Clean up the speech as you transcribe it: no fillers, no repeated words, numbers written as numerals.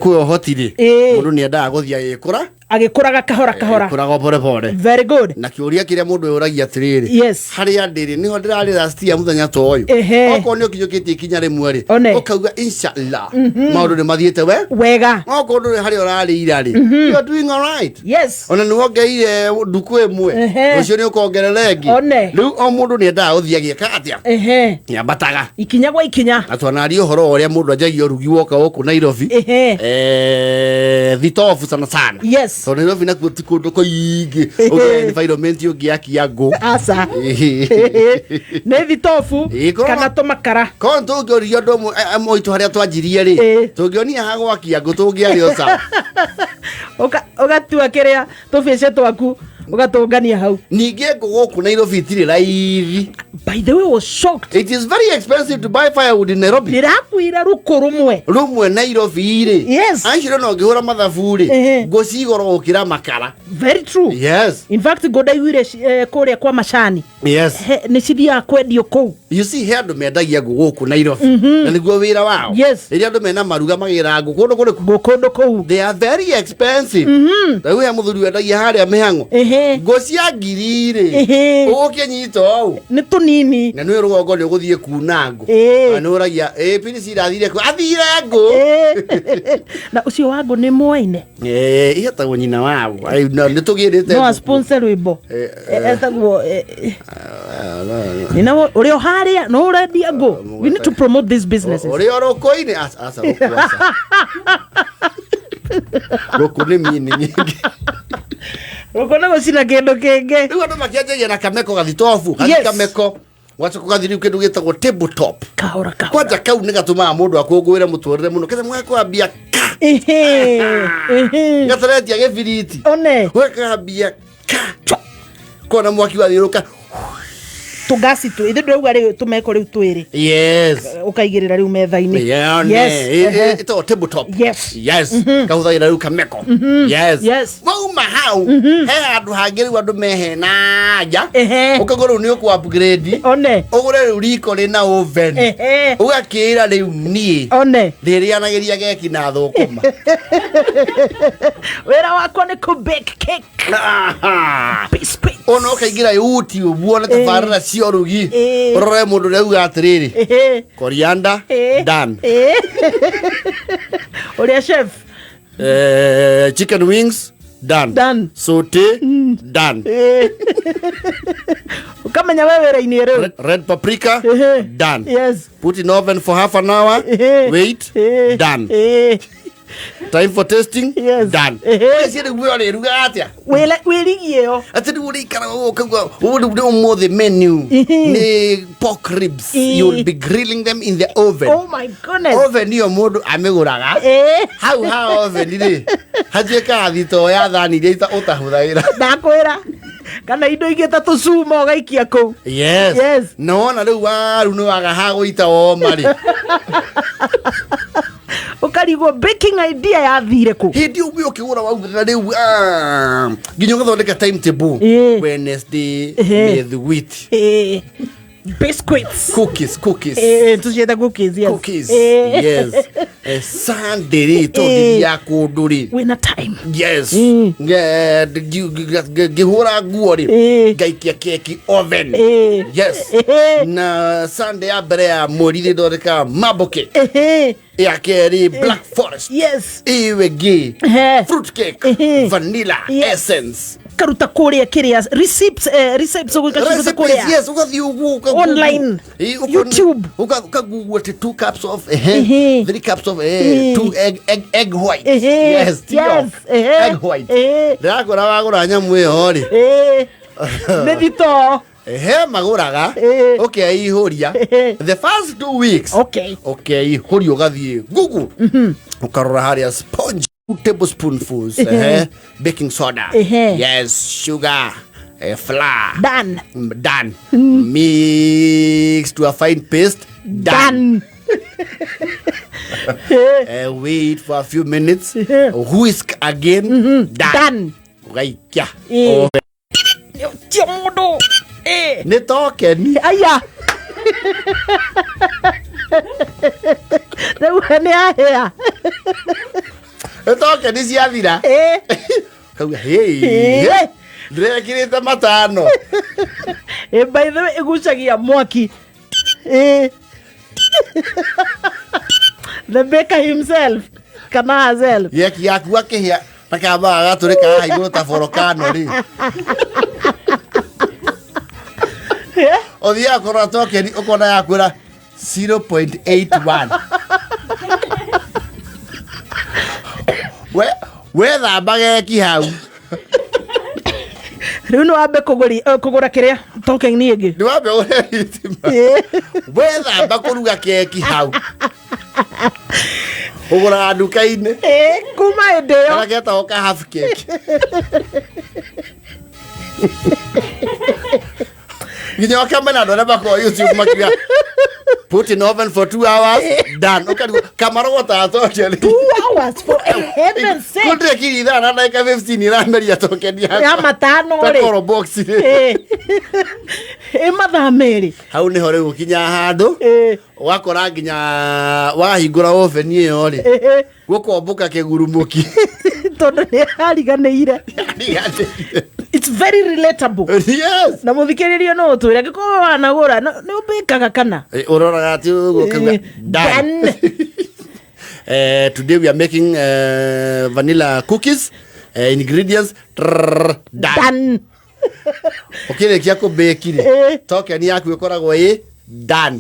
Kwĩ ũhoti rĩ, Ĩĩ. mũndũ nĩ endaga gũthiĩ agĩkũra. Agĩkũraga kahora kahora. Agĩkũraga pore pore. Very good. Na kĩũria kĩrĩa mũndũ yũragia atĩrĩrĩ, harĩa ndĩrĩ nĩho ndĩrarĩ last year mũthenya ta ũyũ? Okorwo nĩ ũkinyũkĩtie ikinya rĩmwe rĩ, One. ũkauga inshallah maũndũ nĩ mathiĩte we wega. Okorwo ndũrĩ harĩa ũrarĩ ira rĩ, you are doing alright. Ona nĩ wongereire ndukũ ĩmwe, rũciũ nĩ ũkongerera ĩngĩ. Rĩu o mũndũ nĩ endaga gũthiĩ agĩka atĩa? Nĩambataga. Ikinya gwa ikinya. Na twanaria ũhoro wa ũrĩa mũndũ anjagia ũrugi woka gũkũ Nairobi. Thitobu sana sana. Tondũ Nairobi nakuo ti kũndũ kũingĩ ũngĩ environment ũngĩakia ngũ. Aca. Nĩ thitobu kana tũmakara. Korwo tũngĩoririo andũ amwe aitũ harĩa twanjirie rĩ, tũngĩonia ha gwakia ngũ tũngĩarĩ o sawa. Ũgatua kĩrĩa tũbĩce twaku ũgatũngania hau. Ningĩ ngũ gũkũ Nairobi itirĩ raithi. By the way, I was shocked. It is very expensive to buy firewood in Nairobi. Ndĩrakuire rũkũ rũmwe. Rũmwe Nairobi rĩ, acio no ngĩhũra mathabu rĩ, ngũ ci goro gũkĩra makara. Very true. In fact, ngũ ndaiguire kũrĩa kwa macani. Nĩ cithiaga kwendio kũu. You see, he andũ mendagia ngũ gũkũ Nairobi na nĩguo wĩra wao. Rĩrĩa andũ mena maruga magĩraga ngũ kũndũ kũrĩkũ? Ngũ kũndũ kũu. They are very expensive. Rĩu he mũthuri wendagia harĩa mĩhang'o ngũ cia ngiri rĩ, ũgũkĩnyita ũũ. Nĩ tũnini. Na nĩ rũgongo nĩ ũgũthiĩ kuna ngũ. Na nĩ ũragia ĩ pini cirathire kũ, athire ngũ. Na ũcio wa ngũ nĩ mwaine. Ihetagwo nyina wao. Ai, nĩ tũgĩrĩte No ngũ. sponsor rwĩmbo. Etagwo nina ũrĩa ũharĩa no ũrendia ngũ. We need to promote these businesses. Ũrĩa ũrũkũ-inĩ, aca aca, rũkũ aca. Rũkũ nĩ mini nyingĩ. Rũkũ nĩ gũcina kĩndũ kĩngĩ. Rĩu andũ makĩanjagia na kameko gathitobu, gathi kameko. Wacoka ũgathiĩ rĩu kĩndũ gĩtagwo table top. Kahora kahora. Kwanja kau nĩ gatũmaga mũndũ akũngũĩre mũtũrĩre mũno. Kĩrĩa mũgakwambia ka. Gatarendia gĩbiriti. One. Ũgakambia ka. Kona mwaki wathiũrũka. Tũngasi tu ithuĩ ndĩrauga rĩu tũmeko rĩu twĩrĩ. Ũkaigĩrĩra rĩu metha-inĩ. Yeah, ĩtagwo table top. Yes. Kahũthagĩra rĩu kameko. Yes. Wauma hau, he handũ hangĩ rĩu andũ mehena nja. Ũkauga rĩu nĩ ũkũ upgrade. One. Ũgũre rĩu riko rĩna oven. Ũgakĩra rĩu niĩ. One. Ndĩrĩanagĩria geki na thũkũma. Wĩra wakwa nĩ kũ bake cake. Biscuits. Ona ũkaingĩra YouTube wone tabarĩra cia ũrugi. Ũrore mũndũ ũrĩa uga atĩrĩrĩ, coriander, done. Ũrĩa chef. Chicken wings, done. Done. Saute, done. Ũkamenya we wĩra-inĩ rĩu. Red paprika, done. Put in oven for half an hour. Wait, done. Time for tasting, done. Ũreciria rĩu we ũrĩruga atĩa? Wĩrigie ĩyo. Atĩ rĩu ũrĩikara ũũ ũkauga, ũũ rĩu nĩ ũmũthĩ menu nĩ pork ribs. You'll be grilling them in the oven. Oh my goodness. Oven ĩyo mũndũ amĩgũraga. Hau ha oven rĩ, hatuĩkaga thitoo ya thani iria ũtahũthagĩra. Ndakwĩra. Kana indo ingĩ ta tũcuma ũgaikia kũu. Na wona rĩu waru nĩ waga ha gũita woma rĩ. Ũkarigwo baking idea yathire kũ. Hĩndĩ ĩyo ũguo ũkĩgũra waugaga rĩu, nginya ũgathondeka timetable. Wednesday, mĩthugwiti. Biscuits. Cookies, cookies. Tũciĩta cookies, yes. Cookies, yes. Sunday rĩ, tondũ ndithiaga kũndũ rĩ. Wĩna time. Yes. Ngĩhũra nguo rĩ, ngaikia keki oven. Yes. Na Sunday ya mbere ya mweri rĩ, thondekaga marble cake. Ya kerĩ, black forest. Ĩyo ĩngĩ, fruit cake, vanilla essence. Karuta kũrĩa kĩrĩa receipts, receipts ũgũkaciruta Recipes, kũrĩa. yes, ũgathiĩ ũguo, ũka Google. Online. YouTube. Ũka Google atĩ 2 cups of, 3 cups of, 2 egg white. Yes, tea of. Egg white. Ndĩrakwĩra wagũra nyamũ ĩyo rĩ. Nĩ thitoo. Magũraga, ũkeihũria. The first 2 weeks. Ũkeihũria ũgathiĩ Google. Ũkarora harĩa sponge. 2 tablespoonfuls, baking soda. Yes, sugar, flour. Done. Done. Mix to a fine paste. Done. Done. Wait for a few minutes. Whisk again. Done. Done. Ũgaikia. Tio mũndũ. Nĩ tokeni. Aya. Rĩu nĩ ahĩa. Token ciathira. Kauga hey. Ndĩrekĩrĩte 5. By the way, ĩgucagia mwaki. The baker himself kana herself. Geki yaku akĩhĩa na kambaga gatũrĩka haha igũrũ ta volcano rĩ. Ũthiaga kũrora token ũkona yakwĩra 0.81. We wethamba geki hau. Rĩu nĩ wambe kũgũra kĩrĩa token ĩngĩ. Nĩ wambe ũre thitima. Wethamba kũruga keki hau. Ũgũraga nduka-inĩ. Kuma hĩndĩ ĩyo. Karĩa getagwo ka half cake. Nginya ũkamena andũ arĩa makoragwo YouTube makiuga put in oven for 2 hours, done. Ũkarigwo kamarogotaga token. 2 hours, for heaven's sake. Kũndĩre kiri ithaa na ndagĩka 15 irameria token yakwa. Ya 5 rĩ. Takoro box rĩ. Ĩ mathaa 2. Hau nĩho rĩu ũkinyaga handũ ũgakora nginya wahingũra oven ĩyo rĩ, gũkombũka kĩgurumũki. Tondũ nĩ ariganĩire. It's very relatable. Na mũthikĩrĩrio no ũtwĩre angĩkorwo wanagũra nĩ ũbĩkaga kana. Ũroraga atĩ ũguo ũkauga Eh, done. Done. Today we are making vanilla cookies. Ingredients trrr, done. Done. Ũkĩrĩkia kũbake rĩ, token yaku ĩkoragwo ĩ done.